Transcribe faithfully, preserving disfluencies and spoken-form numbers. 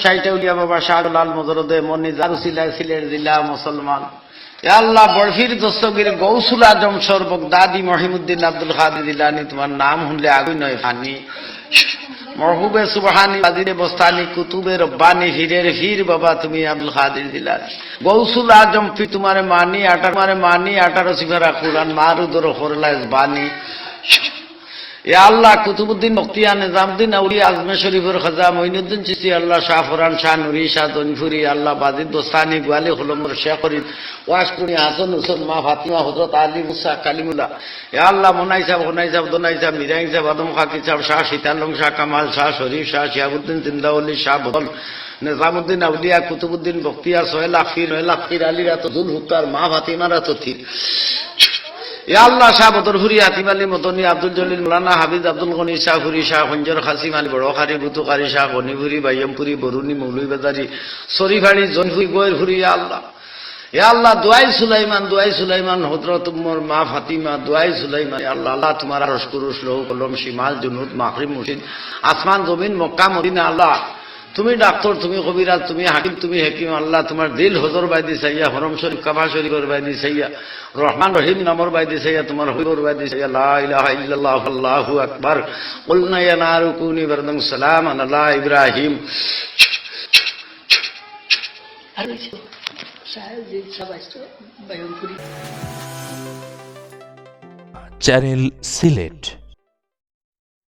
ষাইট আউলিয়া বাবা শাহজালাল মজরদে মনি যার উসিলায় সিলেট জিলা মুসলমান। ইয়া আল্লাহ, বরফির দস্তগির গৌসুল আজম সর বগদাদি মহিমুদ্দিন আব্দুল কাদির জিলানী, তোমার নাম হুনলে আগুই নয় পানি। মহবুবে সুবহানি, বাজিদে বস্তানি, কুতুবে রব্বানি, পীরের পীর বাবা তুমি আব্দুল কাদির জিলানী। গৌসুল আজম পীর তোমারে মানি, আঠারো তোমারে মানি, আঠারো সিফারা কুরআন মারুদর করলায় বানি। ইয়া আল্লাহ, কুতুবুদ্দিন বখতিয়ার, নিজামুদ্দিন আউলিয়া, আজমের শরীফর খাজা, মঈনুদ্দিন চিশতি, আল্লাহ, শাহ ফরান, শাহ নুরি, শাহ জৈনপুরি, আল্লাহ, বাজিদ বস্তানি, গোয়ালি কলমর শেখ ফরিদ, ওয়াশ কুরুনি, হাসান হুসেন, মা ফাতিমা, হযরত আলী, মুসা, কালিমুল্লাহ। ইয়া আল্লাহ, মনাই সাহেব, খনাই সাহেব, দোনাই সাহেব, মিরাইন সাহেব, আদম খাকি সাহেব, শাহ শীতালং, শাহ কামাল, শাহ শরীফ, শাহ শিহাবুদ্দিন জিন্দাওয়ালি, শাহ বদল, নিজামুদ্দিন আউলিয়া, কুতুবুদ্দিন বখতিয়ার, ছয় লাখ পীর, নয় লাখ পীর, আলী রাত, জুলফুকার, মা ফাতিমা রাত থির। ইয়া আল্লাহ, শাহ বদরপুরি, হাতিম আলী মদনী, আব্দুল জলিল, মৌলানা হাফিজ আব্দুল গনি, শাহপুরি, শাহ খঞ্জর, কাসিম আলী বড় কারি, বুতু কারি, শাহ গনিপুরি, বাইয়মপুরি, বরুণী, মৌলভীবাজারি, শরীফাড়ি, জৈনপুরি, গয়েরপুরি, ইয়া আল্লাহ। ইয়া আল্লাহ, দোয়াই সুলাইমান, দোয়াই সুলাইমান, হযরত উম্মর মা ফাতিমা, দোয়াই সুলাইমান, ইয়া আল্লাহ, আল্লাহ, তোমার আরশ কুরুশ, লৌহ কলম, শিমাল, জুনুদ, মাগরিব, মুর্শিদ, আসমান, জমিন, মক্কা, মদিনা, আল্লাহ, তুমি ডাক্তর, তুমি কবিরাজ, তুমি হাকিম, তুমি হেকিম, আল্লাহ, তোমার দিল হজর বাইদি চাইয়া, হরম শরীফ, কাবা শরীফর বাইদি চাইয়া, রহমান রহিম নামর বাইদি চাইয়া, তোমার হবিবর বাইদি চাইয়া, লা ইলাহা ইল্লাল্লাহু আল্লাহু আকবার, কুলনা ইয়া নারু কুনি বারদান সালামান আলা ইব্রাহিম। আর ওই যে সাহেব যে সব আসতো, বয়ান করি। চ্যানেল সিলেট।